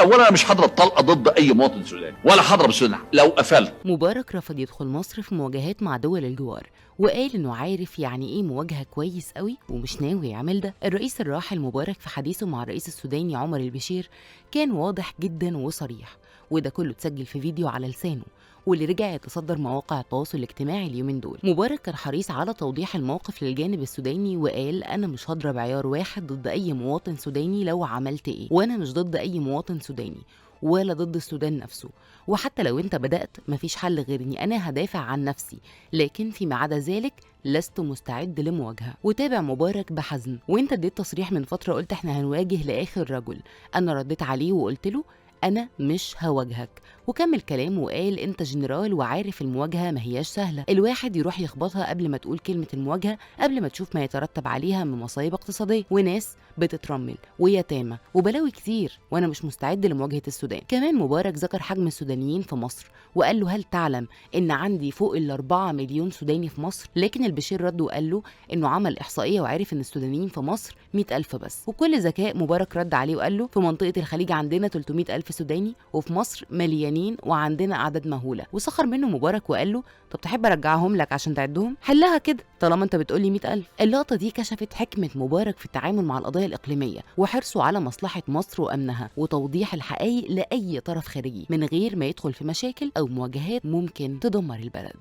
اولا انا مش هضرب طلقه ضد اي مواطن سوداني ولا هضرب السودان لو قفلت. مبارك رفض يدخل مصر في مواجهات مع دول الجوار، وقال انه عارف يعني ايه مواجهة كويس قوي ومش ناوي يعمل ده. الرئيس الراحل مبارك في حديثه مع الرئيس السوداني عمر البشير كان واضح جدا وصريح، وده كله اتسجل في فيديو على لسانه واللي رجع يتصدر مواقع التواصل الاجتماعي اليومين دول. مبارك كان حريص على توضيح الموقف للجانب السوداني وقال انا مش هضرب عيار واحد ضد اي مواطن سوداني لو عملت ايه، وانا مش ضد اي مواطن سوداني ولا ضد السودان نفسه، وحتى لو انت بدأت مفيش حل غير اني انا هدافع عن نفسي، لكن فيما عدا ذلك لست مستعد لمواجهة. وتابع مبارك بحزم، وانت اديت تصريح من فترة قلت احنا هنواجه لآخر رجل، انا رديت عليه وقلت له أنا مش هواجهك. وكمل كلامه وقال أنت جنرال وعارف المواجهة ما هياش سهلة، الواحد يروح يخبطها قبل ما تقول كلمة المواجهة، قبل ما تشوف ما يترتب عليها من مصايب اقتصادية وناس بتترمل ويتامى وبلاوي كتير، وأنا مش مستعد لمواجهة السودان. كمان مبارك ذكر حجم السودانيين في مصر وقال له هل تعلم إن عندي فوق ال4 مليون سوداني في مصر؟ لكن البشير رد وقال له إنه عمل إحصائية وعرف إن السودانيين في مصر 100,000 بس. وكل ذكاء مبارك رد عليه وقال له في منطقة الخليج عندنا 300,000 سوداني وفي مصر مليانين وعندنا اعداد مهولة. وسخر منه مبارك وقال له طب تحب ارجعهم لك عشان تعدهم؟ حلها كده طالما انت بتقولي 100,000. اللقطة دي كشفت حكمه مبارك في التعامل مع القضايا الاقليمية وحرصه على مصلحة مصر وامنها وتوضيح الحقائق لاي طرف خارجي من غير ما يدخل في مشاكل او مواجهات ممكن تدمر البلد.